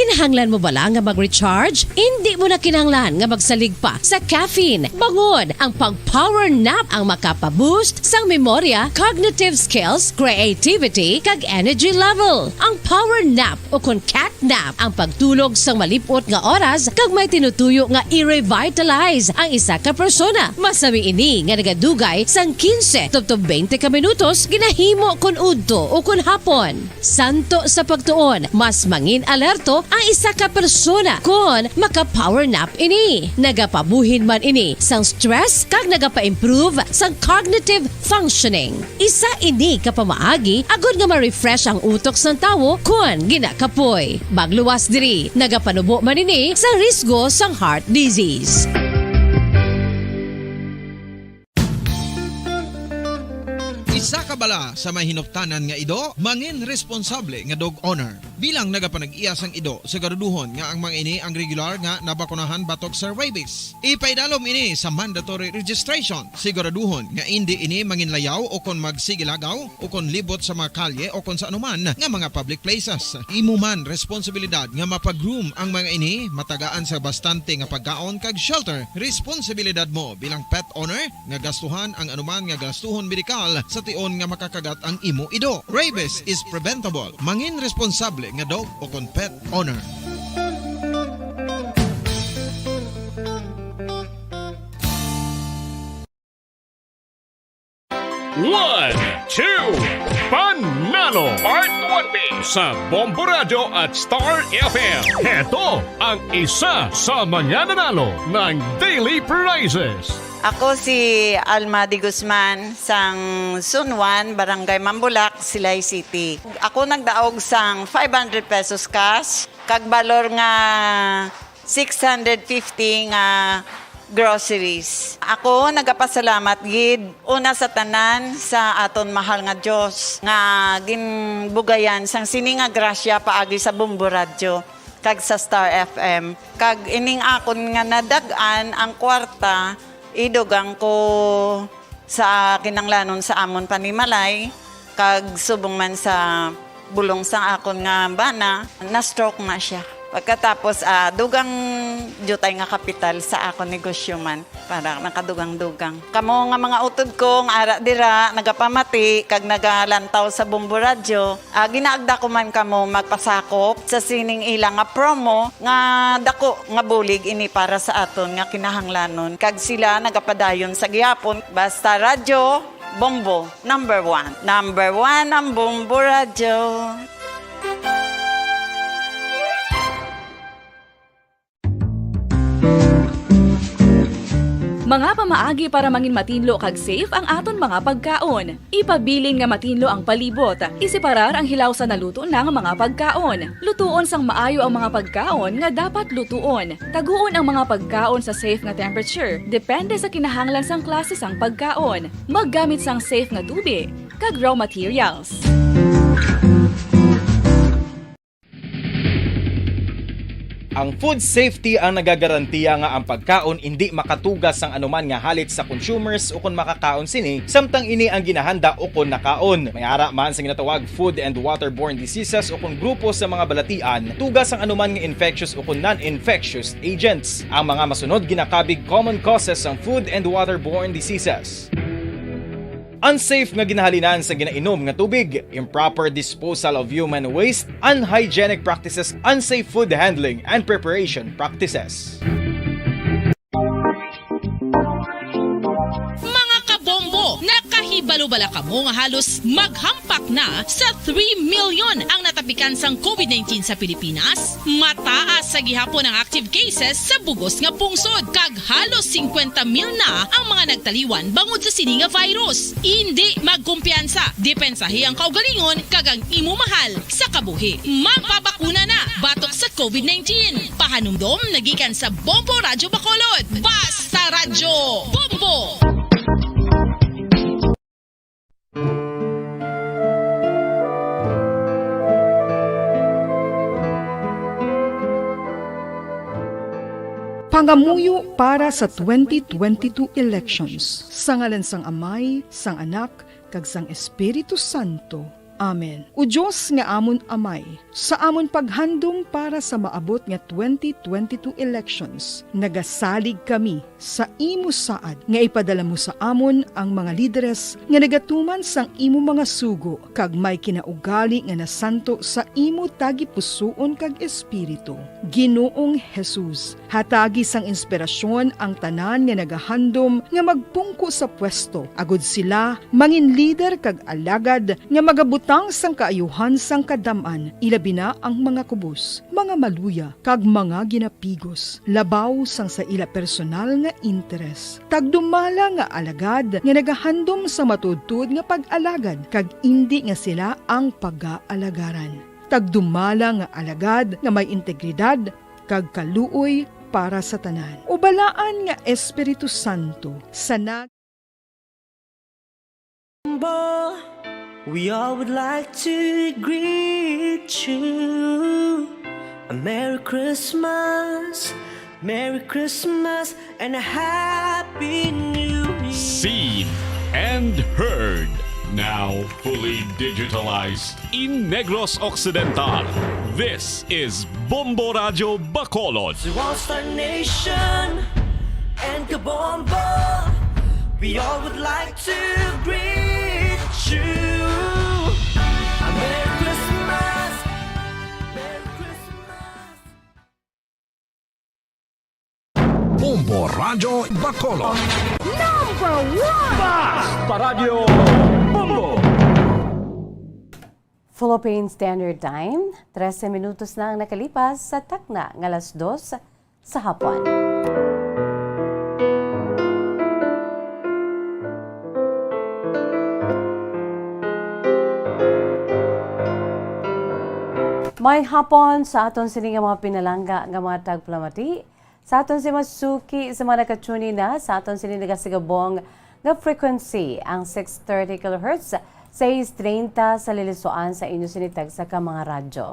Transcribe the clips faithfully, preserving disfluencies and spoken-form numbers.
Kinahanglan mo bala nga mag-recharge? Indi mo na kinahanglan nga magsalig pa sa caffeine. Bangod ang pag-power nap ang makapa-boost sang memorya, cognitive skills, creativity, kag energy level. Ang power nap o kon cat nap ang pagtulog sang malip-ot nga oras kag may tinutuyo nga i-revitalize ang isa ka persona. Masami ini nga nagadugay sang quince tubtob twenty ka minutos ginahimo kon udto o kon hapon. Santo sa pagtuon, mas mangin alerto ang isa ka persona kon maka-power nap ini. Nagapabuhin man ini sang stress kag nagapa-improve sang cognitive functioning. Isa ini ka pamaagi agod nga ma-refresh ang utok sang tawo kon ginakapoy. Magluwas diri, nagapanubo man ini sa risgo sang heart disease. Isa ka bala sa may hinuptanan nga ido, mangin responsable nga dog owner. Bilang nagapanag-iya sang ido, siguraduhon nga ang mga ini ang regular nga nabakunahan batok sa rabies. Ipaidalom ini sa mandatory registration. Siguraduhon nga indi ini manginlayaw o kon magsigilagaw o kon libot sa mga kalye o kon sa anuman nga mga public places. Imo man responsibilidad nga mapa-groom ang mga ini, matagaan sa bastante nga pagkaon kag shelter. Responsibilidad mo bilang pet owner nga gastuhan ang anuman nga gastuhon medikal sa tion nga makakagat ang imo ido. Rabies is preventable. Mangin responsable nga dog o kon pet owner. One, two, Panalo! Part one B sa Bombo Radyo at Star F M. Heto ang isa sa mga nanalo ng Daily Prizes. Ako si Alma de Guzman, sang Sunwan, Barangay Mambulak, Silay City. Ako nagdaog sang five hundred pesos cash, kag balor nga six hundred fifty nga groceries. Ako nagapasalamat gid una sa tanan sa aton mahal nga Dios nga ginbugayan sang sini nga grasya paagi sa Bombo Radyo kag sa Star F M. Kag ining akon nga nadag-an ang kwarta, idugang ko sa kinanglanon sa amon panimalay, kag subong man sa bulong sang akon nga bana, na-stroke na sia. Pagkatapos, ah, dugang diutay nga kapital sa akon negosyo man, para nakadugang-dugang. Kamo nga mga utod ko nga ara dira, nagapamati kag nagalantaw sa Bombo Radyo, ah, ginaagda ko man kamo magpasakop sa sining ila nga promo nga dako nga bulig ini para sa aton nga kinahanglanon, kag sila nagapadayon sa gihapon. Basta Radyo Bombo, number one. Number one ang Bombo Radyo. Mga pamaagi para mangin matinlo kag safe ang aton mga pagkaon. Ipabilin nga matinlo ang palibot. Iseparar ang hilaw sa naluto na nga mga pagkaon. Lutuon sang maayo ang mga pagkaon nga dapat lutuon. Taguon ang mga pagkaon sa safe nga temperature, depende sa kinahanglan sang klase sang pagkaon. Maggamit sang safe nga tubig kag raw materials. Ang food safety ang nagagarantiya nga ang pagkaon indi makatuga sang anuman nga halit sa consumers ukon makakaon sini, samtang ini ang ginahanda ukon nakaon. May ara man sa ginatawag food and waterborne diseases ukon grupo sa mga balatian, tuga sang anuman nga infectious ukon non-infectious agents. Ang mga masunod ginakabig common causes sang food and waterborne diseases. Unsafe nga ginahalinan sa ginainom nga tubig, improper disposal of human waste, unhygienic practices, unsafe food handling and preparation practices. Mga kabombo, nakahibalo bala kamo nga halos maghampak na sa three million ang natapikan sang covid nineteen sa Pilipinas? Mataas sa gihapon ang active cases sa bug-os nga pungsod, kag halos singkwenta mil na ang mga nagtaliwan bangod sa sini nga virus. Indi magkumpiyansa, depensahi ang kaugalingon kag ang imo mahal sa kabuhi. Magpabakuna na batok sa covid nineteen. Pahanumdom nagikan sa Bombo Radyo Bacolod. Basta Radyo Bombo! Pangamuyo para sa twenty twenty-two elections. Sa ngalan sang Amay, sang Anak, kag sang Espiritu Santo. Amen. O Dios nga amon Amay, sa amon paghandom para sa maabot nga twenty twenty-two elections, nagasalig kami sa imo saad nga ipadala mo sa amon ang mga lideres nga nagatuman sang imo mga sugo kag may kinaugali nga nasanto sa imo tagipusoon kag espiritu. Ginoong Jesus, hatagi sang inspirasyon ang tanan nga nagahandom nga magpungko sa pwesto, agud sila mangin lider kag alagad nga magabutang sang kaayuhan sang kadam-an, ilabi na ang mga kubos, mga maluya, kag mga ginapigos, labaw sang sa ila personal nga interes. Tagdumala nga alagad nga nagahandom sa matuodtuod nga pag-alagad, kag indi nga sila ang pagaalagaran. Tagdumala nga alagad nga may integridad kag kaluoy para sa tanan. O balaan nga Espiritu Santo, sa nag- Bo, we all would like to greet you a Merry Christmas, Merry Christmas, and a Happy New Year. Seen and heard, now fully digitalized in Negros Occidental. This is Bombo Radio Bacolod. To all Star Nation and Kabombo, we all would like to greet you a Merry Christmas, Merry Christmas. Bombo Radyo Bacolod. Number one! Basta Radyo Bombo! Philippine Standard Time, trese minutos na ang nakalipas sa takna nga alas dos sa hapon. May hapon sa aton sini nga mga pinalangga nga mga tagpalamati, sa aton si masuki sa mga nakatune in na sa aton sini nagasigabong nga frequency, ang six thirty kilohertz, sais treinta sa lilisuan sa inyo sini tagsa ka mga radyo.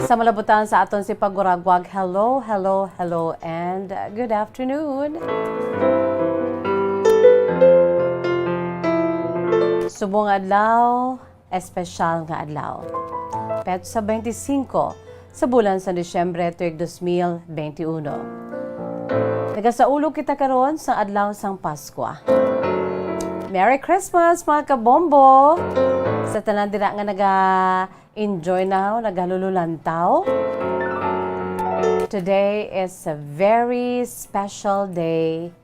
Sa malabutan sa aton si paguragwag, hello, hello, hello, and good afternoon. Subong adlaw, espesyal nga adlaw. Petsa twenty-five sa bulan sa Disyembre tuig dos mil benti uno. Nagasaulog kita karon sa adlaw sang Paskwa. Merry Christmas, mga kabombo! Sa tanan dira nga naga-enjoy na, nagalululantaw. Today is a very special day.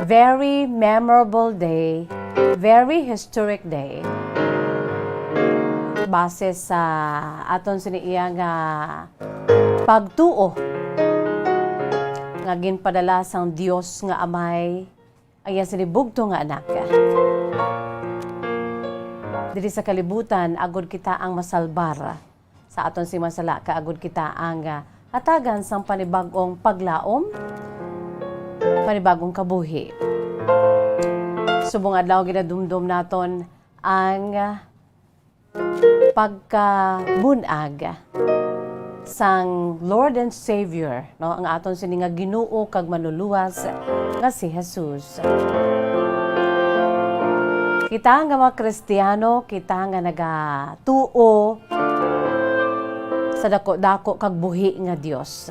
Very memorable day, very historic day. Base sa aton sini iya nga pagtuo nga ginpadala sang Dios nga Amay ang iya sini bugtong nga Anak diri sa kalibutan, agud kita ang masalbar sa aton sini mga sala, kag agud kita ang, ah, hatagan sang panibag-ong paglaom, panibag-ong kabuhi. Subong adlaw ginadumdom naton ang, ah, pagkabun-ag sang Lord and Savior, no, ang aton sini nga Ginoo kag Manluluwas nga si Jesus. Kita nga mga Kristiyano, kita nga nagatuo sa dako-dako kag buhi nga Dios.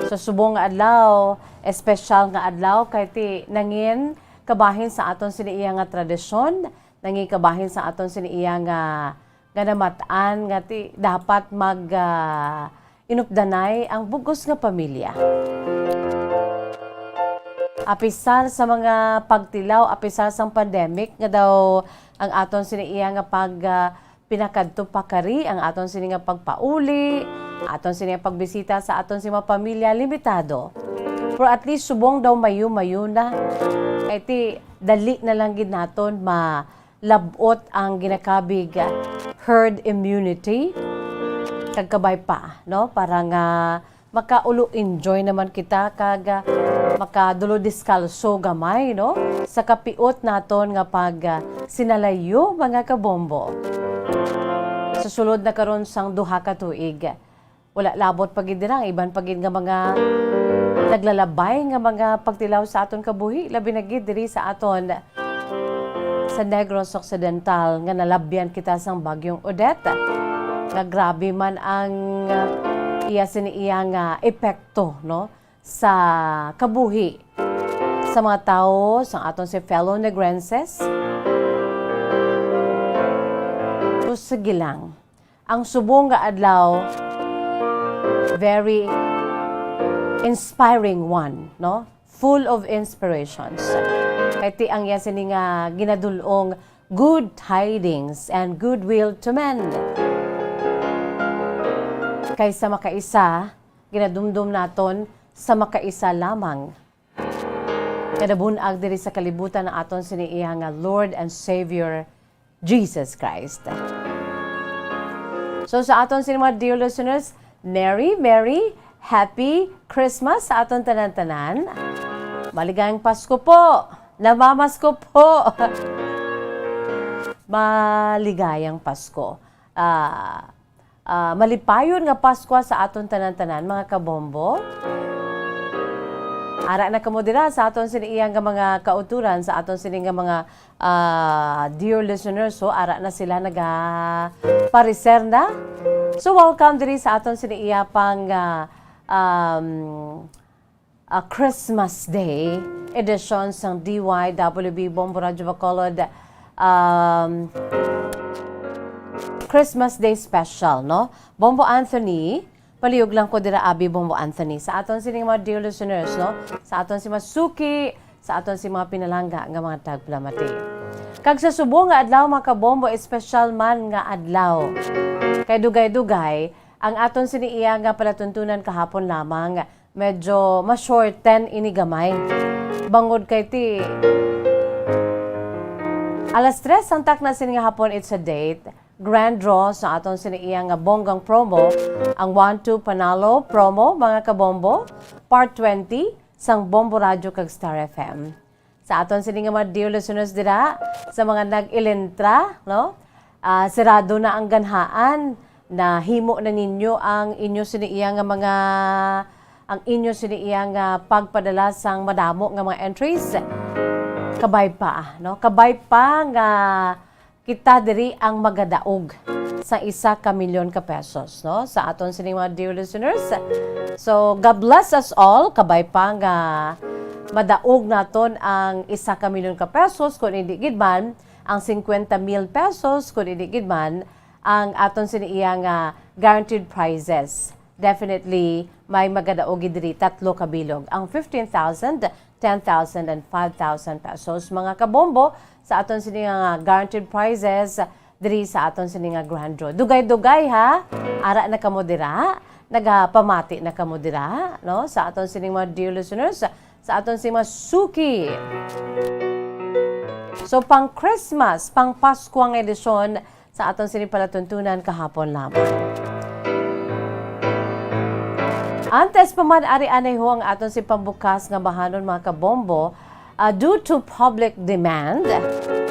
Sa subong nga adlaw, espesyal nga adlaw, kay ti nangin kabahin sa aton sini iya nga tradisyon, nangin kabahin sa aton sini iya nga, nga namat-an nga ti dapat mag, ah, inupdanay ang bug-os nga pamilya. Apisar sa mga pagtilaw, apisar sang pandemic nga daw ang aton sini iya nga pag, ah, pinakadto pa kari ang aton sini nga pagpauli, aton sini nga pagbisita sa aton sini mga pamilya limitado. Pero at least subong daw mayo-mayo na. Kay ti dali na lang gid naton ma lab-ot ang ginakabig, ah, herd immunity, kag kabay pa, no? Para nga makaulo-enjoy naman kita kag, ah, makadulo diskalso gamay, no? Sa kapiot naton nga pag, ah, sinalayo, mga kabombo. Sa sulod na karon sang duha ka tuig, wala labot pa gid dira ang iban pa gid nga mga naglalabay nga mga pagtilaw sa aton kabuhi, labi na gid diri sa aton sa Negros Occidental nga nalabyan kita sang Bagyong Odette, nga grabe man ang, ah, iya sini iya nga epekto, no, sa kabuhi sa mga tawo, sa aton si fellow Negrenses. So, sige lang. Ang subong nga adlaw, very inspiring one, no? Full of inspirations. Kay ti ang iya sini nga ginadul-ong, "Good tidings and goodwill to men." Kay sa makaisa, ginadumdom naton sa makaisa lamang nga nabun-ag diri sa kalibutan ang aton sini iya nga Lord and Savior, Jesus Christ. So, sa aton sini mga dear listeners, Merry, Merry, Happy Christmas sa aton tanan-tanan. Maligayang Pasko po! Namamasko po! Maligayang Pasko. Ah, ah, malipayon nga Paskwa sa aton tanan-tanan, mga kabombo. Ara na kamo dira sa aton sini iya nga mga kauturan, sa aton sini nga mga, ah, dear listeners, so ara na sila nagapareser na. So welcome diri sa aton sini iya pang, ah, um, ah, Christmas Day edition sang D Y W B Bombo Radyo Bacolod, um, Christmas Day special, no? Bombo Anthony, palihog lang ko dira, abi, Bombo Anthony. Sa aton sining mga dear listeners, no? Sa aton si mga suki, sa aton si mga pinalangga nga mga tagpalamati. Kag sa subong nga adlaw, mga kabombo, espesyal man nga adlaw. Kay dugay-dugay, ang aton sini iya nga palatuntunan kahapon lamang, medyo ma-shorten ini gamay. Bangod kay ti alas tres sang takna sini nga hapon, it's a date, grand draw sa aton sini iya nga bonggang promo, ang One Two Panalo promo, mga kabombo, part twenty sang Bombo Radyo kag Star F M. Sa aton sini nga mga dear listeners dira, sa mga nag-ilintra, no? Ah, sirado na ang ganhaan, nahimo na ninyo ang inyo sini iya nga mga, ang inyo sini iya nga pagpadala sang madamo nga mga entries. Kabay pa, no? Kabay pa nga kita diri ang magadaog sa isa ka milyon ka pesos, no? Sa aton sining mga dear listeners. So, God bless us all. Kabay pa nga madaog naton ang isa ka milyon ka pesos, kung hindi gid man ang cincuenta mil pesos, kung hindi gid man ang aton sini iya nga guaranteed prizes. Definitely, may magadaog gid diri, tatlo ka bilog. Ang fifteen thousand, ten thousand, and five thousand pesos, mga kabombo, sa aton sini nga guaranteed prizes diri sa aton sini nga grand draw. Dugay-dugay, ha? Ara na kamo dira, nagapamati na kamo dira, no? Sa aton sini mga dear listeners, sa aton sini mga suki. So, pang Christmas, pang Pasko nga edisyon, sa aton sini palatuntunan kahapon lamang. Antes pa man, ari anay ho ang aton si pambukas nga bahanon, mga kabombo, ah, due to public demand,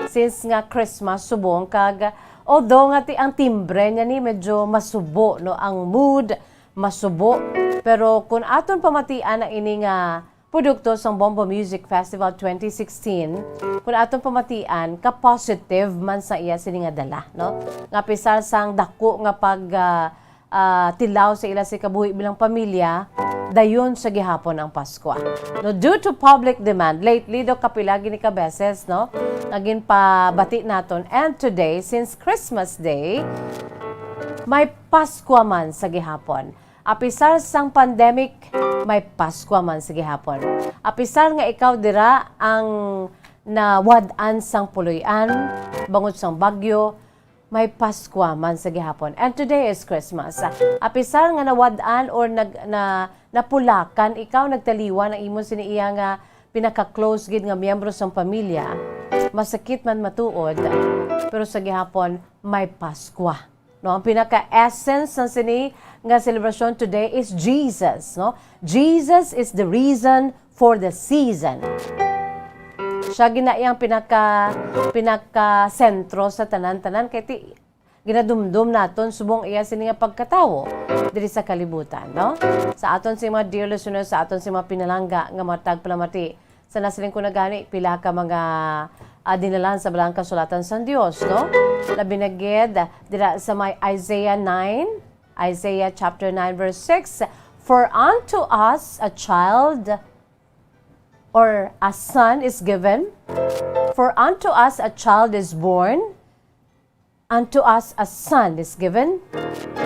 since nga Christmas subong kag, although nga ti ang timbre niya ni medyo masubo, no, ang mood masubo, pero kung aton pamatian na ini nga produkto sang Bombo Music Festival twenty sixteen, kun aton pamatian, ka-positive man sa iya sini nga dala, no? Nga pisar sang dako nga pag, ah, ah, tilaw sa ila si kabuhi bilang pamilya, dayon sa gihapon ang Paskwa. No, due to public demand, lately do kapila gini ka beses, no, nga ginpabati naton. And today, since Christmas Day, may Paskwa man sa gihapon. Apisar sang pandemic, may Paskwa man sa gihapon. Apisar nga ikaw dira ang nawad-an sang puloy-an, bangod sang bagyo, may Paskwa man sa gihapon. And today is Christmas. Apisar nga nawad-an or nag-, na, napulakan ikaw, nagtaliwan ang imo sini iya nga pinaka-close gid nga miyembro sang pamilya, masakit man matuod, pero sa gihapon, may Paskwa. No, ang pinaka-essence sang sini nga selebrasyon today is Jesus, no? Jesus is the reason for the season. Siya gina iyang pinaka, pinaka-sentro sa tanan-tanan, kay ti, ginadumdum naton subong iya sini nga pagkatawo diri sa kalibutan, no? Sa aton si mga dear listeners, sa aton si mga pinalangga nga mga tagpalamati, Sa nasiling ko na gani, pila ka mga, ah, dinalahan sa Balaang Kasulatan sang Dios, no? Labi na gid, dira sa may Isaiah nine, Isaiah chapter nine, verse six, "For unto us a child, or a son is given, for unto us a child is born, unto us a son is given,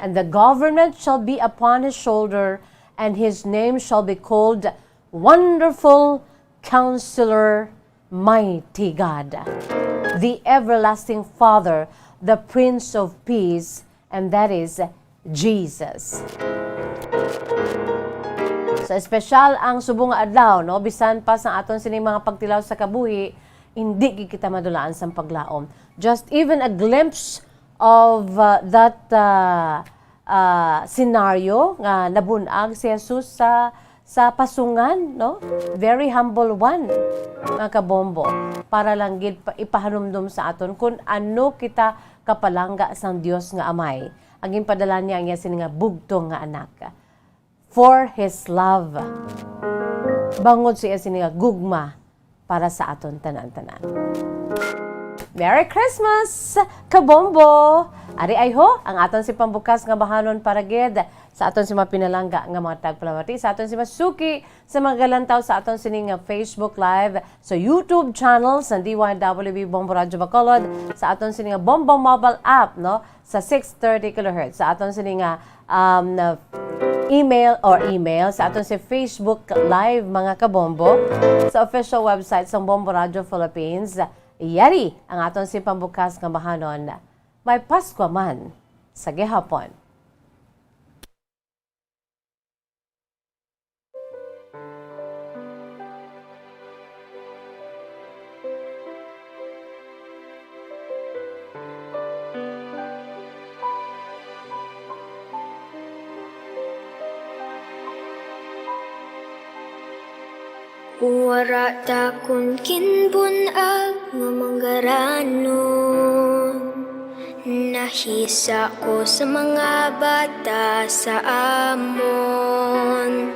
and the government shall be upon his shoulder, and his name shall be called Wonderful Counselor, Mighty God, the Everlasting Father, the Prince of Peace," and that is Jesus. So, espesyal ang subong nga adlaw, no? Bisan pa sa aton sining mga pagtilaw sa kabuhi, hindi gid kita madulaan sang paglaom. Just even a glimpse of, uh, that, uh, uh, scenario nga nabun-ag si Jesus sa, sa pasungan, no? Very humble one, mga kabombo, para lang gid pa, ipahanumdom sa aton kung ano kita kapalangga sang Dios nga Amay. Ang ginpadala niya ang iya sini nga bugtong nga anak. For his love. Bangod sa iya sini nga gugma para sa aton tanan-tanan. Merry Christmas, kabombo! Ari ay ho, ang aton si pambukas nga bahanon para gid sa aton si mga pinalangga nga mga tagpalamati, sa aton si masuki, sa mga galantaw sa aton sini nga Facebook Live, sa YouTube channel sa D Y W B Bombo Radyo Bacolod, sa aton sini nga Bombo Mobile App, no? Sa six thirty kilohertz, sa aton sini nga, um, na email or email, sa aton si Facebook Live, mga kabombo, sa official website sang Bombo Radyo Philippines. Yari ang aton si pambukas nga bahanon. May Paskwa man sa gihapon. Wara ta kon ginbun-ag nga manggaranon. Nahisa ko sa mga bata sa amon.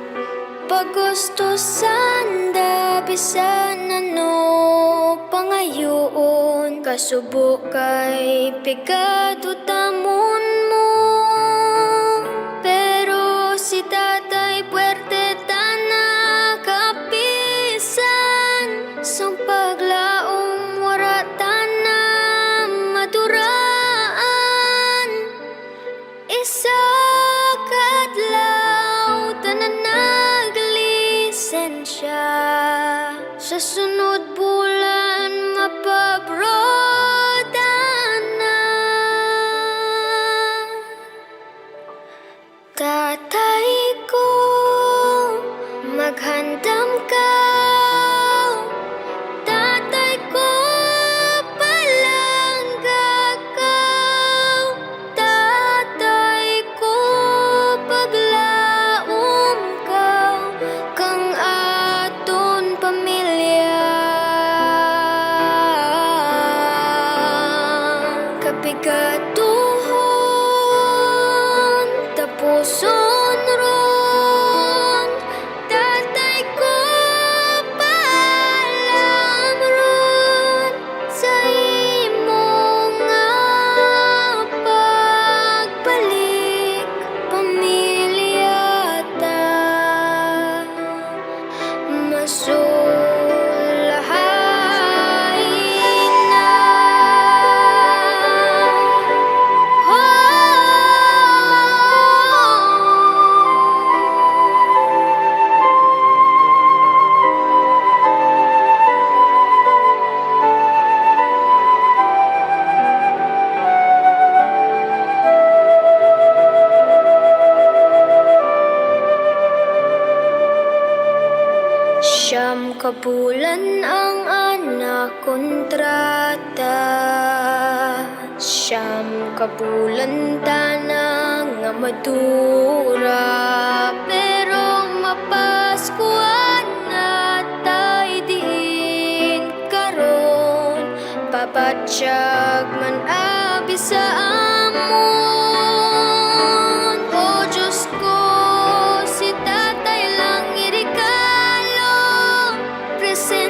Pagustusan da bisan ano pangayuon, kasubo kay pigado tamon mo. Pero si Tatay puwerte tana, kapisan sang paglaom wara tana maduraan. Isa ka adlaw tanan naglisensya, sa sunod bulan mapabroda na. Tatay ko, maghandam ka. Tatay ko, palangga ka. Tatay ko, paglaom ka kang aton pamilya. Kapigatuhon, tapuson ron, tatay ko, paalam ron sa imo nga pagbalik, pamilya ta. Masulahay na. Oh. Siyam ka bulan ang ana kontrata. Siyam ka bulan tana nga madura, pero mapaskwa na tay diin karon. Pabatyag man abi sa amon. O Diyos ko, si Tatay lang iregalo. Presente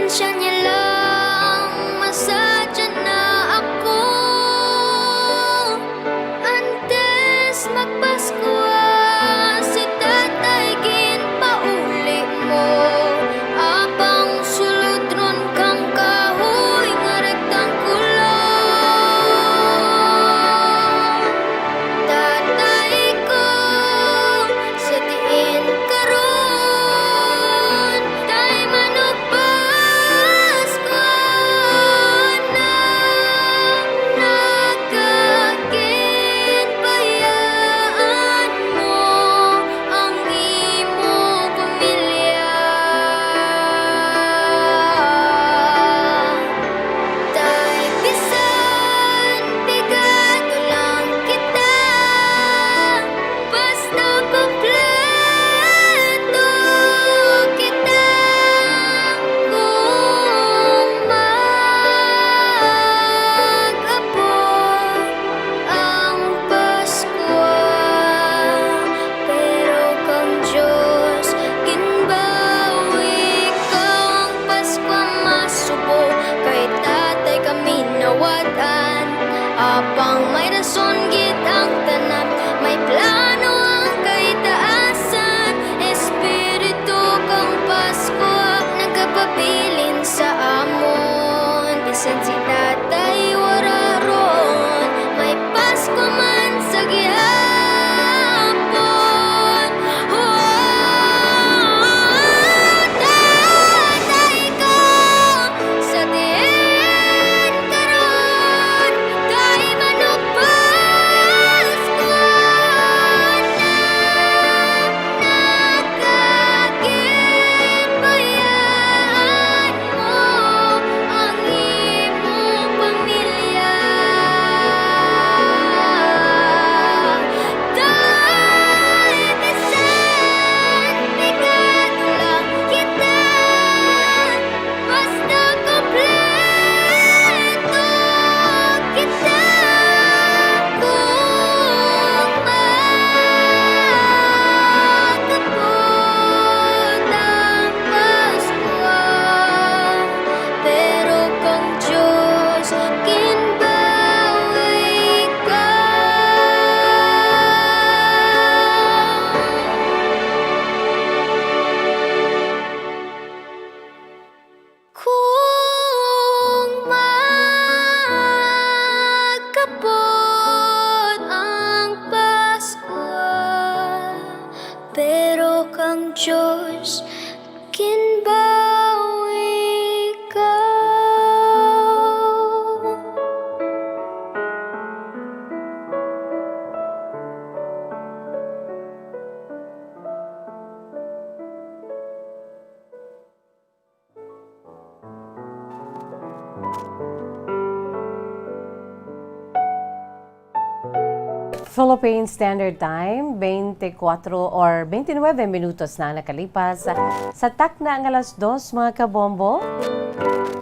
Philippine Standard Time, twenty-four or twenty-nine minutos na nakalipas sa takna nga alas dos, mga kabombo.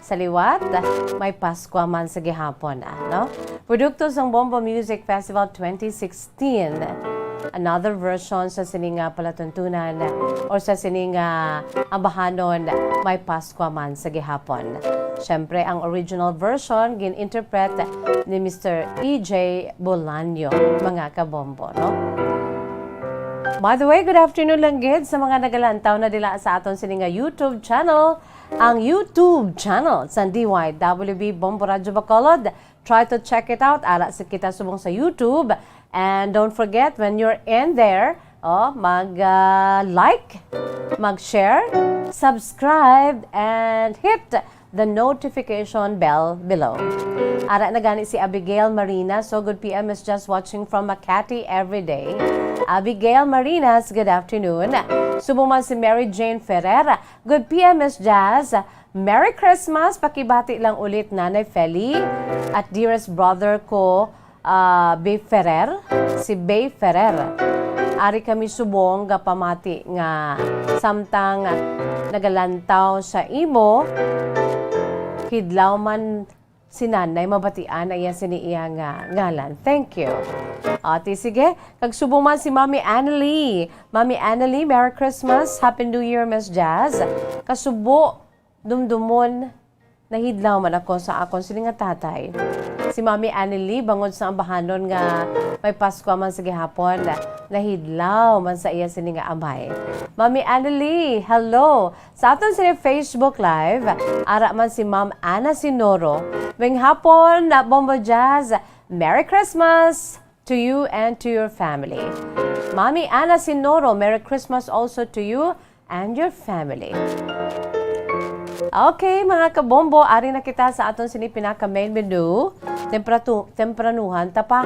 Sa liwat, may Paskwa man sa gihapon, ah, no? Produkto sang Bombo Music Festival twenty sixteen. Another version sa sining, ah, palatuntunan or sa sining, ah, ambahanon, may Paskwa man sa gihapon. Siyempre, ang original version gin-interpret ni Mister E J Bolaño, mga kabombo, no? By the way, good afternoon lang gid sa mga nagalantaw na dila sa aton sini nga YouTube channel, ang YouTube channel sa D Y W B Bombo Radyo Bacolod. Try to check it out. Ara sa kita subong sa YouTube. And don't forget, when you're in there, oh, mag, ah, like, mag-share, subscribe, and hit the notification bell below. Ara na gani si Abigail Marina. So, good P M is just watching from Makati every day. Abigail Marinas, good afternoon. Subong man si Mary Jane Ferrer. Good P M is Jazz. Merry Christmas. Pakibati lang ulit, Nanay Feli. At dearest brother ko, ah, Bay Ferrer, si Bay Ferrer. Ari kami subong gapamati nga samtang nagalantaw sa imo, hidlaw man si Nanay mabatian, iya sini iya nga ngalan. Thank you. Ati, sige. Kag subong man si Mami Annalie. Mami Annalie, Merry Christmas. Happy New Year, Miss Jazz. Kasubo, dumdumon, nahidlaw man ako sa akon sini nga tatay. Si Mami Annalie, bangod sa ambahanon nga may Paskwa man sa gihapon, nahidlaw man sa iya sini nga amay. Mami Annalie, hello! Sa aton sini Facebook Live, ara man si Ma'am Ana Sinoro. Maayong hapon, na Bombo Jazz. Merry Christmas to you and to your family. Mami Ana Sinoro, Merry Christmas also to you and your family. Okay, mga kabombo, ari na kita sa aton sini pinaka main menu. Tempratu-, tempranuhan ta pa.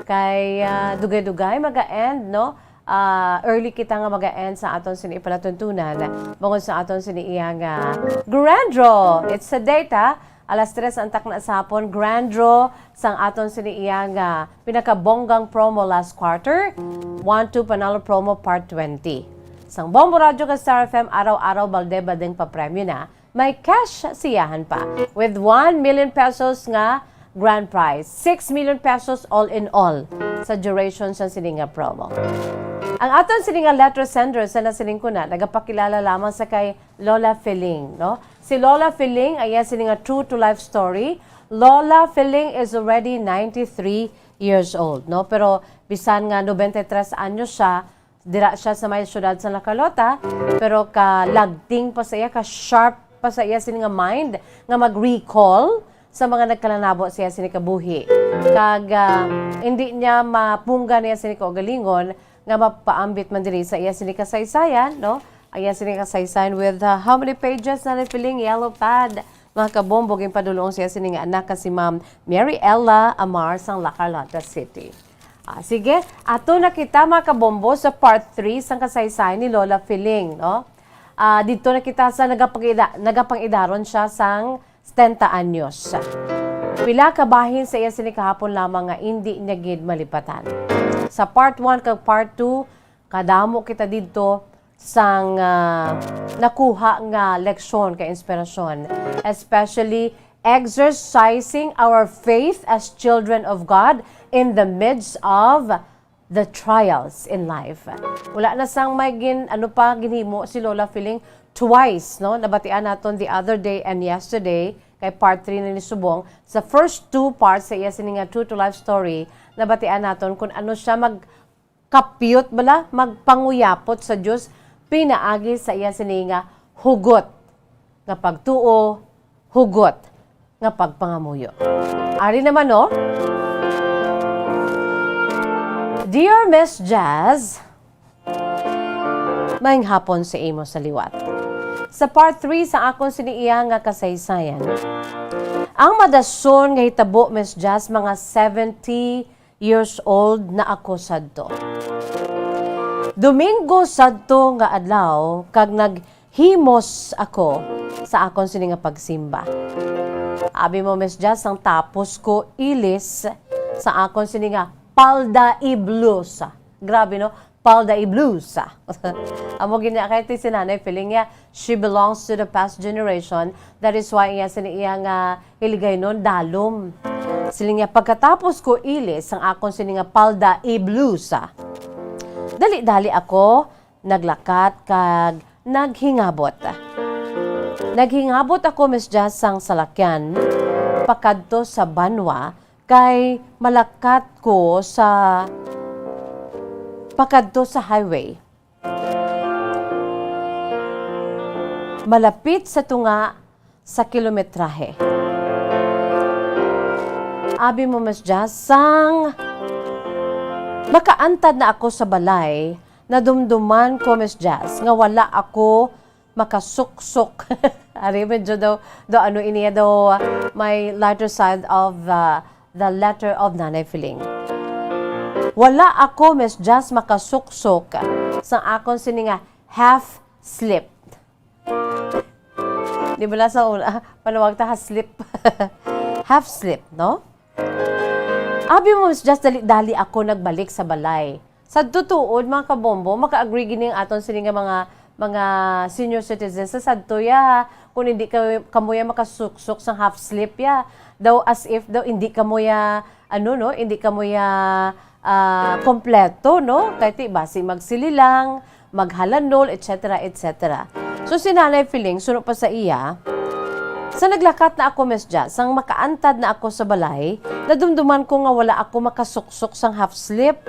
Kay, ah, dugay-dugay maga-end, no? Ah, early kita nga maga-end sa aton sini palatuntunan. Bangod sa aton sini iya nga grand draw. It's a date, ha? Alas tres ang takna sa hapon, grand draw sang aton sini iya nga pinakabonggang promo last quarter, One Two Panalo Promo Part twenty. Sang Bombo Radyo kag Star F M, araw-araw balde-baldeng papremyo na. May cash siyahan pa, with one million pesos nga grand prize, six million pesos all in all sa duration sa sini nga promo. Ang aton sini nga letter sender sa nasiling ko na, nagapakilala lamang sa kay Lola Feling, no? Si Lola Feling, ayan sini nga true to life story. Lola Feling is already ninety-three years old, no? Pero bisan nga nobenta y tres anyos siya, dira siya sa may siyudad sa La Carlota, pero ka lagting pa sa iya, ka sharp pa sa iya sini nga mind nga mag-recall sa mga nagkalanabo sa iya sini kabuhi. Kag, ah, hindi niya mapunggan niya sini kaugalingon nga mapaambit man diri sa iya sini kasaysayan, no? Ang iya sini kasaysayan with, ah, how many pages na ni Feling? Yellow pad. Mga kabombo, ginpadulong siya sini nga anak nga si Ma'am Mary Ella Amar sang La Carlota City. Ah, sige, ato na kita, mga kabombo, sa part three sang kasaysayan ni Lola Feling, no? Ah, didto na kita sa nagapangida-, nagapang-idaron siya sang setenta anyos. Pila ka bahin sa iya sini kahapon lamang nga indi niya gid malipatan. Sa part one kag part two, kadamo kita didto sang, ah, nakuha nga leksyon kag inspirasyon, especially exercising our faith as children of God in the midst of the trials in life. Wala na sang may gin-, ano pa, ginhimo si Lola Feeling twice, no? Nabatian naton the other day and yesterday, kay part three na ni subong. Sa first two parts sa iya sini nga true to life story, nabatian naton kung ano siya mag-, kapyot bala, magpanguyapot sa Dios pinaagi sa iya sini nga hugot nga pagtuo, hugot nga pagpangamuyo. Ari naman, no? Dear Miss Jazz, maayong hapon sa imo sa liwat. Sa part three sa akon sini iya nga kasaysayan, ang madason nga hitabo, Miss Jazz, mga seventy years old na ako sadto. Domingo sadto nga adlaw, kag naghimos ako sa akon sini nga pagsimba. Abi mo, Miss Jazz, sang tapos ko ilis sa akon sini nga palda y blusa. Grabe, no? Palda y blusa. Amo gid niya kay ti si Nanay Feeling niya, she belongs to the past generation. That is why iya sini iya nga hiligaynon dalom. Siling niya, "Pagkatapos ko ilis ang akon sini nga palda y blusa, dali-dali ako naglakat kag naghingabot. Naghingabot ako, Miss Jazz, sang salakyan pakadto sa banwa kay malakat ko sa pakadto sa highway. Malapit sa tunga sa kilometrahe." Abi mo, Miss Jazz, sang makaantad na ako sa balay, nadumduman ko, Miss Jazz, nga wala ako makasuksok. Ari, medyo daw, daw ano, iniya daw, uh, may lighter side of, uh, the letter of Nanay Feeling. Wala ako, Miss Jazz, makasuksok sa akon sini nga half slip. Di ba na sa una, panawag ta ha slip? Half slip, no? Abi mo, Miss Jazz, dali-dali ako nagbalik sa balay. Sa tutuod, mga kabombo, maka-agree gini ang aton sini nga mga, mga senior citizens sa sadto ya, kung hindi ka, kamo ya makasuksok sang half slip ya. Daw as if daw hindi kamo ya, ano, no, hindi kamo ya, ah, kompleto, no? Kay ti basi magsili lang, maghalanol, et cetera, et cetera. So, si Nanay Feeling, suno pa sa iya, sa naglakat na ako, Miss Jazz, sang makaantad na ako sa balay, nadumduman ko nga wala ako makasuksok sang half slip.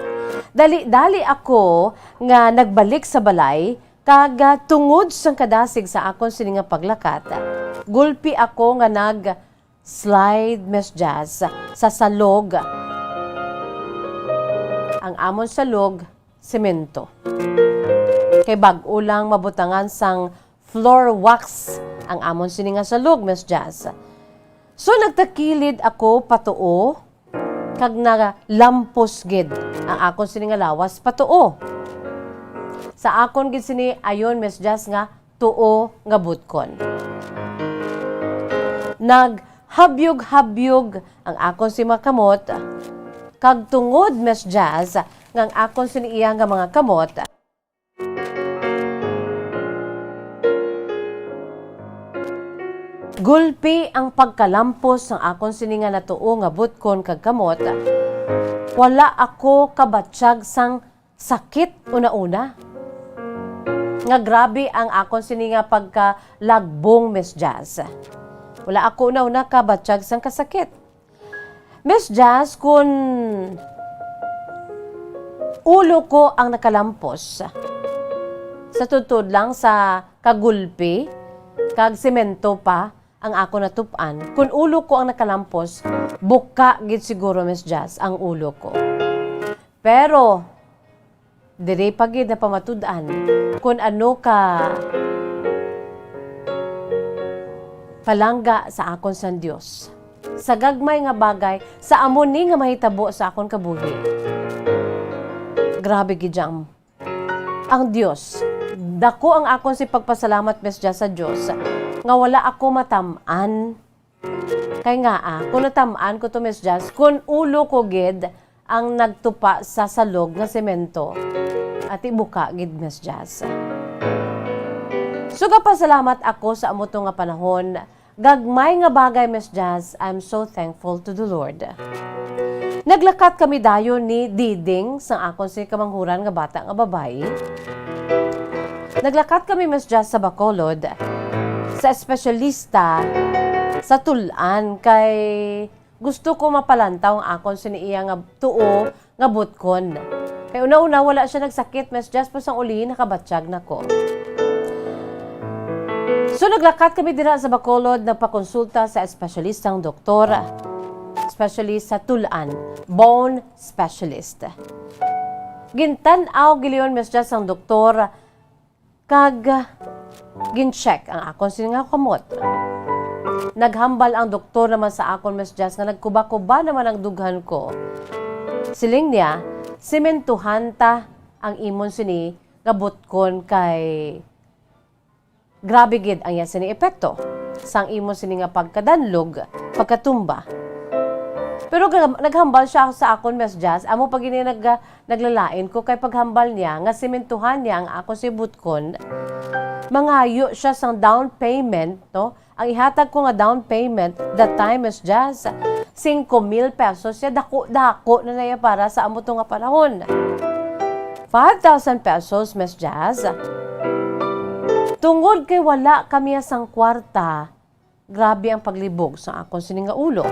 Dali-dali ako nga nagbalik sa balay, kag, ah, tungod sang kadasig sa akon sini nga paglakat, gulpi ako nga nag-slide, Miss Jazz, sa salog. Ang amon salog, semento. Kay bag-o lang mabutangan sang floor wax ang amon sini nga salog, Miss Jazz. So, nagtakilid ako patuo, kag nalampos gid ang akon sini nga lawas patuo. Sa akon gid sini ayon, Miss Jazz, nga tuo nga butkon. Naghabyog-habyog ang akon sini nga kamot, kag tungod, Miss Jazz, nga ang akon sini iya nga mga kamot, gulpi ang pagkalampos sang akon sini nga natuo nga butkon kag kamot, wala ako kabatyag sang sakit una-una. Nga grabe ang akon sini nga pagkalagbong, Miss Jazz. Wala ako una-una kabatyag sang kasakit. Miss Jazz, kun ulo ko ang nakalampos, sa tuod lang sa kagulpi, kag semento pa ang ako natup-an, kun ulo ko ang nakalampos, buka gid siguro, Miss Jazz, ang ulo ko. Pero, diri pa gid napamatud-an kun ano ka palangga sa akon sang Dios. Sa gagmay nga bagay, sa amo ni nga mahitabo sa akon kabuhi. Grabe gid ang, ang Dios. Dako ang akon si pagpasalamat, Miss Jazz, sa Dios nga wala ako matam-an. Kay nga, ah, kung natam-an ko to, Miss Jazz, kung ulo ko gid ang nagtupa sa salog nga semento, ati buka gid, Miss Jazz. Sugapasalamat ako sa amo to nga panahon. Gagmay nga bagay, Miss Jazz, I'm so thankful to the Lord. Naglakat kami dayon ni Diding, sang akon si kamanghuran nga bata nga babayi. Naglakat kami, Miss Jazz, sa Bacolod, sa espesyalista sa tul-an, kay gusto ko mapalantaw ang akon sini iya nga tuo nga butkon. Kay una-una, wala siya nagsakit, Miss Jazz, pero sang uli, nakabatyag na ko. So, naglakat kami dira sa Bacolod, nagpakonsulta sa espesyalistang doktor, especially sa tul-an, bone specialist. Gintan-aw giliyon, Miss Jazz, ang doktor, kag gin-check ang akon sini nga kamot. Naghambal ang doktor naman sa akon, Miss Jazz, nga nagkuba-kuba naman ang dughan ko. Siling niya, "Sementuhan ta ang imon sini nga butkon kay grabe gid ang iya sini epekto sang imo sini nga pagkadanlog, pagkatumba." Pero ga-, naghambal siya sa akon, Miss Jazz. Amo pa gid ni nag-, naglalain ko kay paghambal niya nga sementuhan niya ang akon si butkon, mangayo siya sang down payment, no? Ang ihatag ko nga down payment that time, Miss Jazz, singko mil pesos siya. Dako-dako na na iya para sa amo to nga panahon. Five thousand pesos, Miss Jazz. Tungod kay wala kami sang kwarta, grabe ang paglibog sa akon sini nga ulo.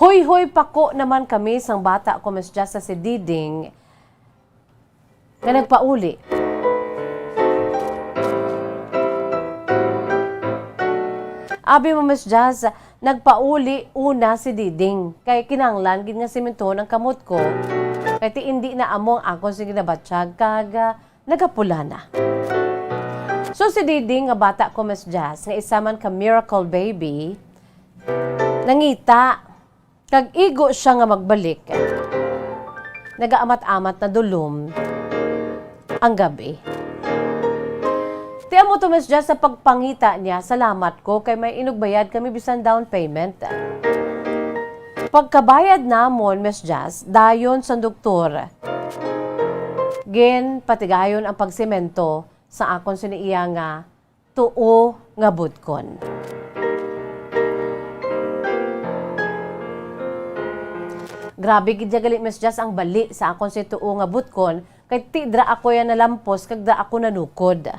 Hoy-hoy pa ko naman kami sang bata ko, Miss Jazz, sa si Diding nga nagpauli. Abi mo, Miss Jazz, nagpauli una si Diding kay kinahanglan gid nga simentohon ang kamot ko, kay ti indi na amo ang akon sini ginabatyag kag, ah, nagapula na. So, si Diding nga bata ko, Miss Jazz, nga isa man ka miracle baby, nangita, kag igo siya nga magbalik, nagaamat-amat na dulom ang gab-i. Ti amo to, Miss Jazz, sa pagpangita niya, salamat ko kay may inugbayad kami bisan down payment. Pagkabayad namon, Miss Jazz, dayon sang doktor, ginpatigayon ang pagsemento sa akon sini iya nga tuo nga butkon. Grabe gid ya gali, Miss Jazz, ang bali sa akon si tuo nga butkon, kay ti dra ako ya nalampos kag dra ako nanukod.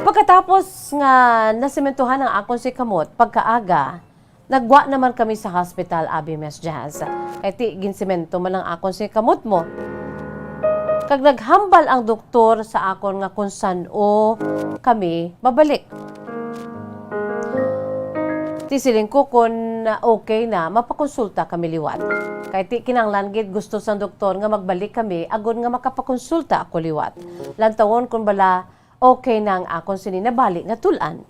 Pagkatapos nga nasementohan ang akon si kamot, pagkaaga, nagwa naman kami sa hospital, abi, Miss Jazz. Kay ti ginsemento man ang akon si kamot mo. Kag naghambal ang doktor sa akon nga kung san-o kami mabalik. Ti siling ko, kun okay na, mapakonsulta kami liwat. Kay ti kinahanglan gid gusto sang doktor nga magbalik kami agod nga makapakonsulta ako liwat. Lantawon kun bala okay na ang akon sini nabali nga tul-an.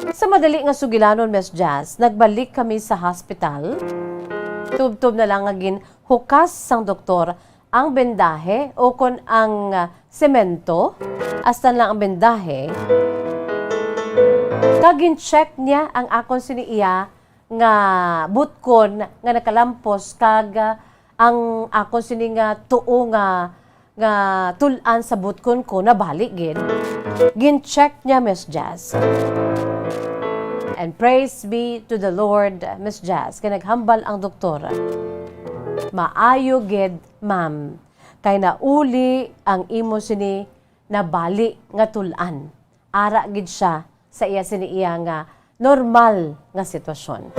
Sa madali nga sugilanon, Miss Jazz, nagbalik kami sa hospital. Tubtob na lang nga ginhukas sang doktor ang bendahe o kon ang, ah, semento, astan lang ang bendahe. Kag gin-check niya ang akon sini iya nga butkon nga nakalampos kag, ah, ang akon sini nga tuo nga, nga tul-an sa butkon ko nabalik gid. Gin-check niya, Miss Jazz. And praise be to the Lord, Miss Jazz, kay naghambal ang doktor, "Maayo gid, ma'am, kay nauli ang imo sini nabali nga tul-an. Ara gid siya sa iya sini iya nga normal nga sitwasyon."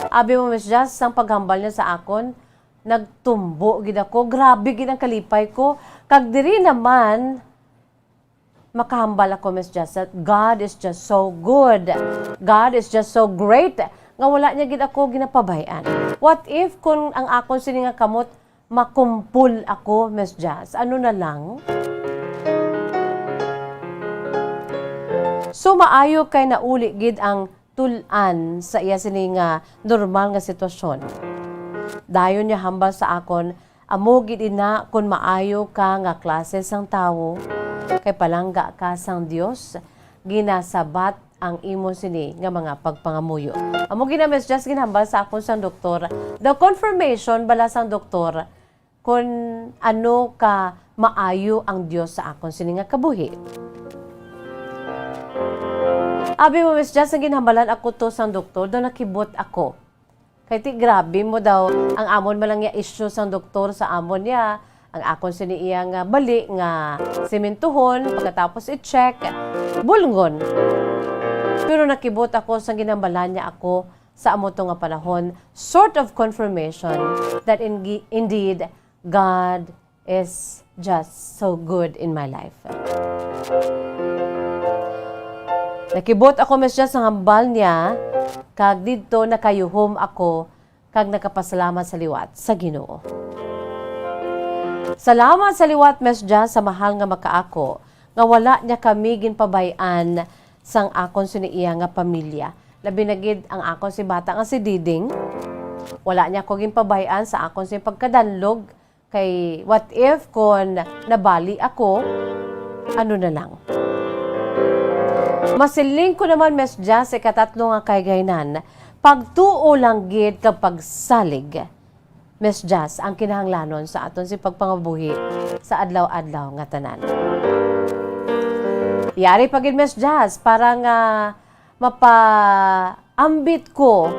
Abi mo, Miss Jazz, sang paghambal niya sa akon, nagtumbo gid ako. Grabe gid ang kalipay ko. Kag diri naman, makahambal ako, Miss Jazz, that God is just so good. God is just so great nga wala niya gid ako ginapabay-an. What if kun ang akon sini nga kamot makumpol ako, Miss Jazz? Ano na lang? So, maayo kay nauli gid ang tul-an sa iya sini nga normal nga sitwasyon. Dayon niya hambal sa akon, "Amo gid ina, kun maayo ka nga klase sang tawo, kay palangga ka sang Dios, ginasabat ang imo sini nga mga pagpangamuyo." Amo gid na, Miss Jazz, ginhambal sa akon sang doktor. The confirmation bala sang doktor, kun ano ka maayo ang Dios sa akon sini nga kabuhi. Abi mo, Miss Jazz, ang ginhambalan ako to sang doktor, daw nakibot ako. Kay ti grabe mo daw, ang amon man lang ya issue sang doktor sa amon ya, ang akon sini iya nga bali nga simintuhon, pagkatapos i-check, bulngon. Pero nakibot ako sang ginhambalan niya ako, sa amo to nga panahon, sort of confirmation that in-, indeed, God is just so good in my life. Nakibot ako, Miss Jazz, sa hambal niya, kag didto nakayuhom ako, kag nakapasalamat sa liwat sa Ginoo. Salamat sa liwat, Miss Jazz, sa mahal nga makaako, nga wala niya kami ginpabay-an sang akon sini iya nga pamilya. Labi na gid ang akon si bata nga si Diding. Wala niya ako ginpabay-an sa akon sini pagkadanlog, kay what if kon nabali ako, ano na lang. Masiling ko naman, Miss Jazz, sa ikatatlo nga kahigaynan, pagtuo lang gid kag pagsalig, Miss Jazz, ang kinahanglanon sa aton si pagpangabuhi sa adlaw-adlaw nga tanan. Yari pa gid, Miss Jazz, para nga mapaambit ko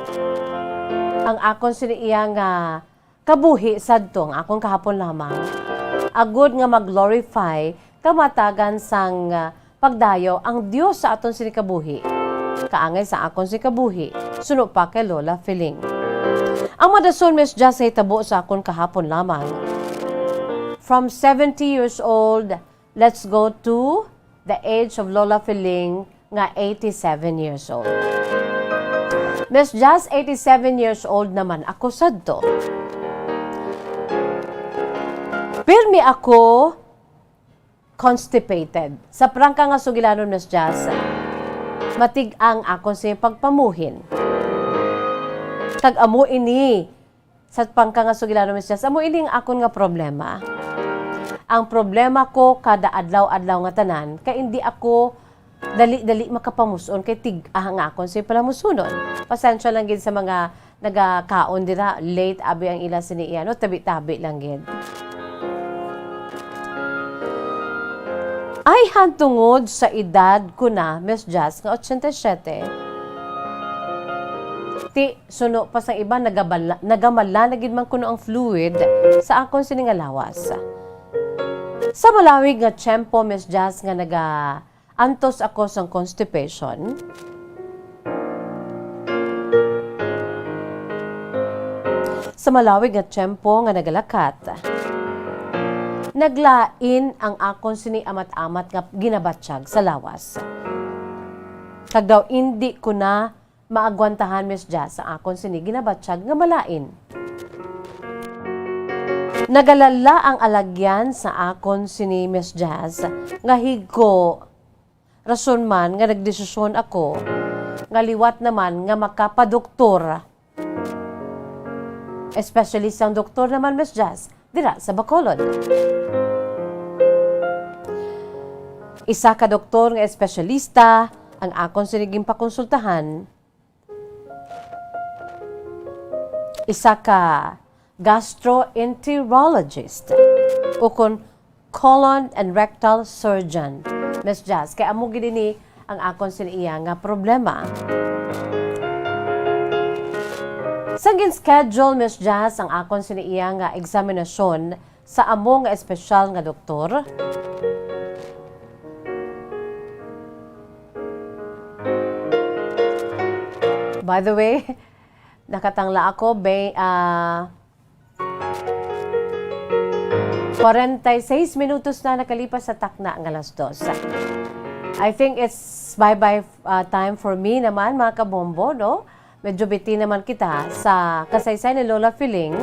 ang akon sini iya nga kabuhi sadto nga akon kahapon lamang, agud nga mag-glorify kamatagan sang, ah, pagdayaw ang Dios sa aton sini kabuhi. Kaangay sa akon sini kabuhi, suno pa kay Lola Feeling. Ang madason, Miss Jazz, sa hitabo sa akon kahapon lamang. From seventy years old, let's go to the age of Lola Feeling nga eighty-seven years old. Miss Jazz, eighty-seven years old naman ako sadto. Pirmi ako constipated. Sa prangka nga sugilanon, Miss Jazz, matig-ang akon sa pagpamuhin. Kag amo ini, sa prangka nga sugilanon, Miss Jazz, amo ini ang akon nga problema. Ang problema ko kada adlaw-adlaw nga tanan, kay hindi ako dali-dali makapamuson kay tig-a nga akon sa palamusunon. Pasensya lang gid sa mga nagakaon dira, late abi ang ila sini iya, no? Tabi-tabi lang gid. Ay, han tungod sa edad ko na, Miss Jazz, nga ochenta y siete, ti, suno pa sang iba, nagabala-, nagamala na gid man kuno ang fluid sa akon sini nga lawas. Sa malawig nga tiyempo, Miss Jazz, nga naga-, antos ako sang constipation, sa malawig nga tiyempo nga nagalakat, naglain ang akon sini amat-amat nga ginabatyag sa lawas. Kag daw indi ko na maagwantahan, Miss Jazz, ang akon sini ginabatyag nga malain. Nagalala ang alagyan sa akon sini, Miss Jazz, nga higko. Rason man nga nagdesisyon ako nga liwat naman nga makapadoktor, especially sang doktor naman, Miss Jazz, dira sa Bacolod. Isa ka doktor nga espesyalista ang akon sini ginpakonsultahan. Isa ka gastroenterologist ukon colon and rectal surgeon, Miss Jazz. Kay amo gid ini ang akon sini iya nga problema. Sang gin-schedule, Miss Jazz, ang akon sini iya nga eksaminasyon sa amo nga espesyal nga doktor. By the way, nakatangla ako, be-, ah, kwarenta y seis minutos na nakalipas sa takna nga alas dos. I think it's bye-bye, ah, time for me naman, mga kabombo, no? Medyo bitin naman kita sa kasaysay ni Lola Feeling.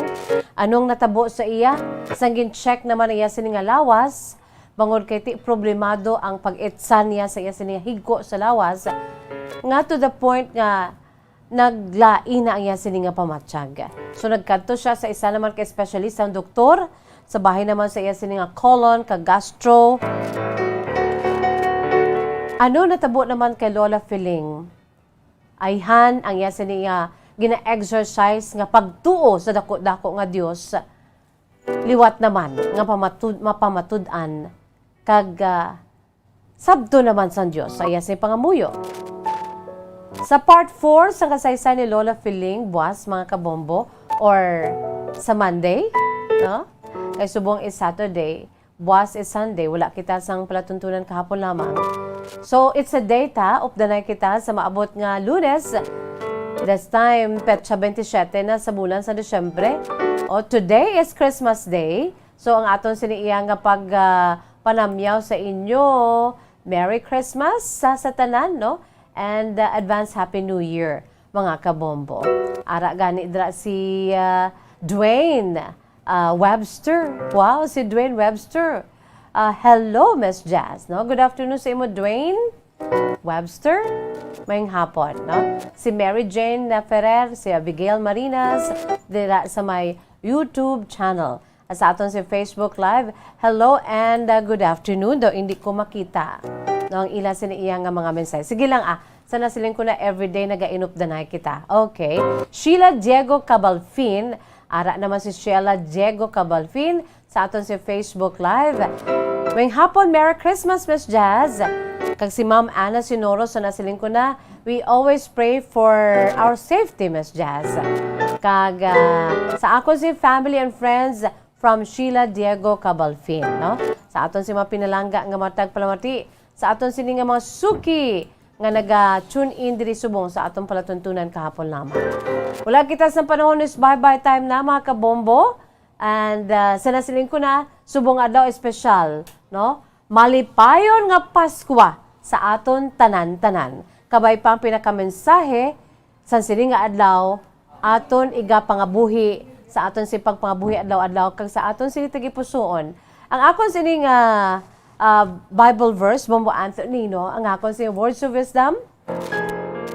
Anong natabo sa iya? Sang gin-check naman iya sini nga lawas, bangod kay ti problemado ang pag-itsa niya sa iya sini nga higko sa lawas, nga to the point nga naglain na ang iya sini nga pamatyag. So, nagkadto siya sa isa naman ka espesyalista, ang doktor, sa bahin naman sa iya sini nga colon, ka gastro. Ano natabo naman kay Lola Feeling? Ayhan ang iya sini nga gina-exercise nga pagtuo sa dako-dako nga Dios, liwat naman nga pamatud-, mapamatud-an kag, ah, sabton naman sang Dios sa iya sini pangamuyo. Sa part four sa kasaysay ni Lola Feeling, buwas, mga kabombo, or sa Monday, no? Kay subong is Saturday, buwas is Sunday, wala kita sang palatuntunan kahapon lamang. So, it's a day ta, updanay kita sa maabot nga Lunes. This time, petsa twenty-seven na sa bulan sa Disyembre. O, today is Christmas Day. So, ang aton sini iya nga pag, ah, panamyaw sa inyo, Merry Christmas sa, sa tanan, no? And, ah, advance Happy New Year, mga kabombo. Ara gani dira si, ah, Dwayne, ah, Webster. Wow, si Dwayne Webster. Ah, hello, Miss Jazz, no? Good afternoon sa imo, Dwayne Webster. Mayong hapon, no? Si Mary Jane na Ferrer, si Abigail Marinas, dira sa may YouTube channel. Sa aton si Facebook Live, hello and, uh, good afternoon. Daw hindi ko makita. Ang ila sini iya nga mga mensahe. Sige lang, ah. Sa nasiling ko na everyday nagainupdanay kita. Okay. Sheila Diego Cabalfin. Ara naman si Sheila Diego Cabalfin sa aton si Facebook Live. Maayong hapon, Merry Christmas, Miss Jazz. Kag si Ma'am Ana Sinoro sa nasiling ko na, we always pray for our safety, Miss Jazz. Kag, ah, sa akon si family and friends, from Sheila Diego Cabalfin, no? Sa aton si mga pinalangga nga matag palamati, sa aton sini nga mga suki nga naga-tune in diri subong sa aton palatuntunan kahapon lamang. Wala kita sa panahon is bye-bye time na, mga kabombo. And, ah, sa nasiling ko na, subong adlaw espesyal, no? Malipayon nga Paskwa sa aton tanan-tanan. Kabay pa ang pinakamensahe sa sini nga adlaw, aton igapangabuhi sa aton si pagpangabuhi adlaw-adlaw kag sa aton sini tagipusoon. Ang akon sini nga, ah, Bible verse, Bombo Anthony, no? Ang akon sini words of wisdom,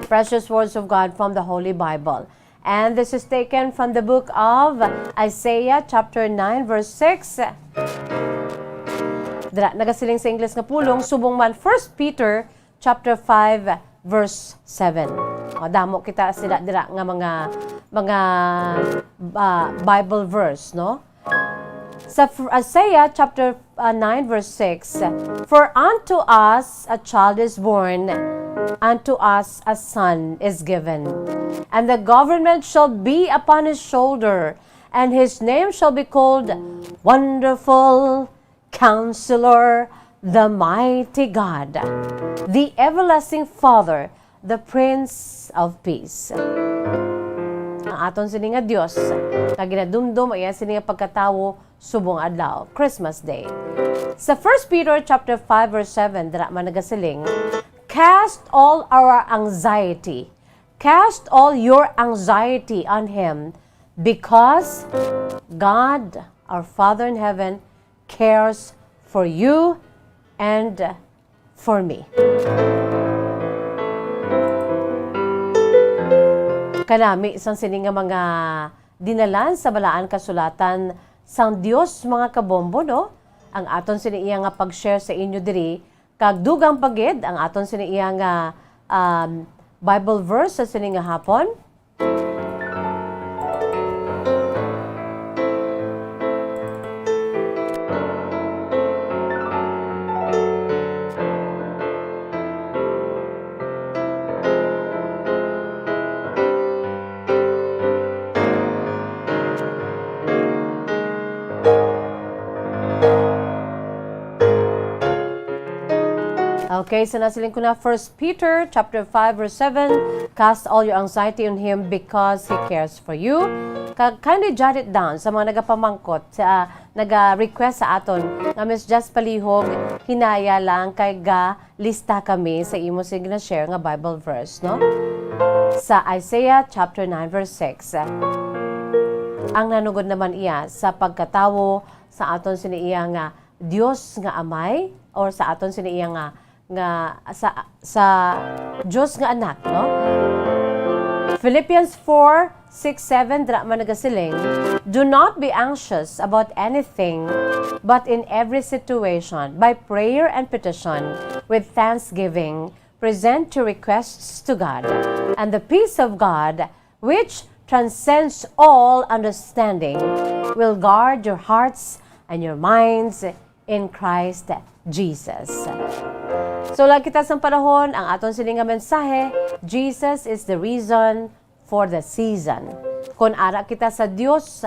precious words of God from the Holy Bible. And this is taken from the book of Isaiah chapter nine verse six. Dira, nagasiling sa Ingles nga pulong, subong man First Peter chapter five, verse seven. O, damo kita sila dira nga mga, mga, ah, Bible verse, no? Sa F-, Isaiah chapter, uh, nine, verse six, "For unto us a child is born, unto us a son is given, and the government shall be upon his shoulder, and his name shall be called Wonderful Counselor, the Mighty God, the Everlasting Father, the Prince of Peace." Ang aton sini nga Dios, nga ginadumdom ang iya sini nga pagkatawo subong adlaw, Christmas Day. Sa First Peter chapter five verse seven, dira man nagasiling, "Cast all our anxiety, cast all your anxiety on Him, because God, our Father in Heaven, cares for you and for me." Kanami sang sini nga mga dinalan sa Balaan Kasulatan sang Dios, mga kabombo, no? Ang aton sini iya nga pag-share sa inyo diri, kag dugang pa gid ang aton sini iya nga, um, Bible verse sa sini nga hapon. Okay, so nasiling ko na, First Peter chapter five verse seven, "Cast all your anxiety on Him because He cares for you." Kag kindly jot it down sa mga nagapamangkot, sa, naga-request sa aton nga, "Miss Jazz, palihog, hinaya lang kay ga lista kami sa imo sing gina-share nga Bible verse," no? Sa Isaiah chapter nine verse six, ang nanugod naman iya sa pagkatawo sa aton sini iya nga Dios nga Amay, or sa aton sini iya nga, nga sa, sa Dios nga Anak, no? Philippians four six, seven, dira man nagasiling, "Do not be anxious about anything, but in every situation, by prayer and petition, with thanksgiving, present your requests to God, and the peace of God, which transcends all understanding, will guard your hearts and your minds in Christ Jesus." So, wala kita sang panahon, ang aton sini nga mensahe, Jesus is the reason for the season. Kon ara kita sa Dios,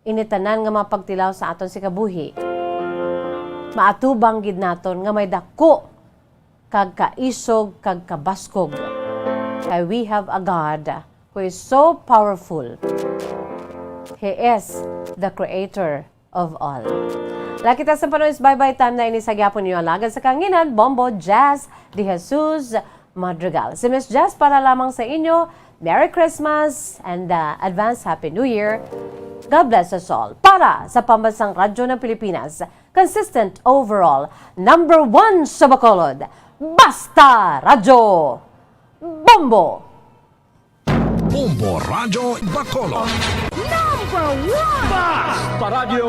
ini tanan nga mga pagtilaw sa aton si kabuhi, maatubang gid naton nga may daku kag kaisog kag kabaskog. Kay we have a God who is so powerful. He is the creator of all. Wala kita sang panahon, is bye-bye time na ini sa gyapon ninyo alagad sa kahanginan, Bombo Jazz de Jesus Madrigal. Si Miss Jazz para lamang sa inyo. Merry Christmas and, uh, advance Happy New Year. God bless us all. Para sa Pambansang Radyo ng Pilipinas, consistent overall, number one sa Bacolod, Basta Radyo, Bombo! Bombo Radyo Bacolod. Number one! Basta Radyo!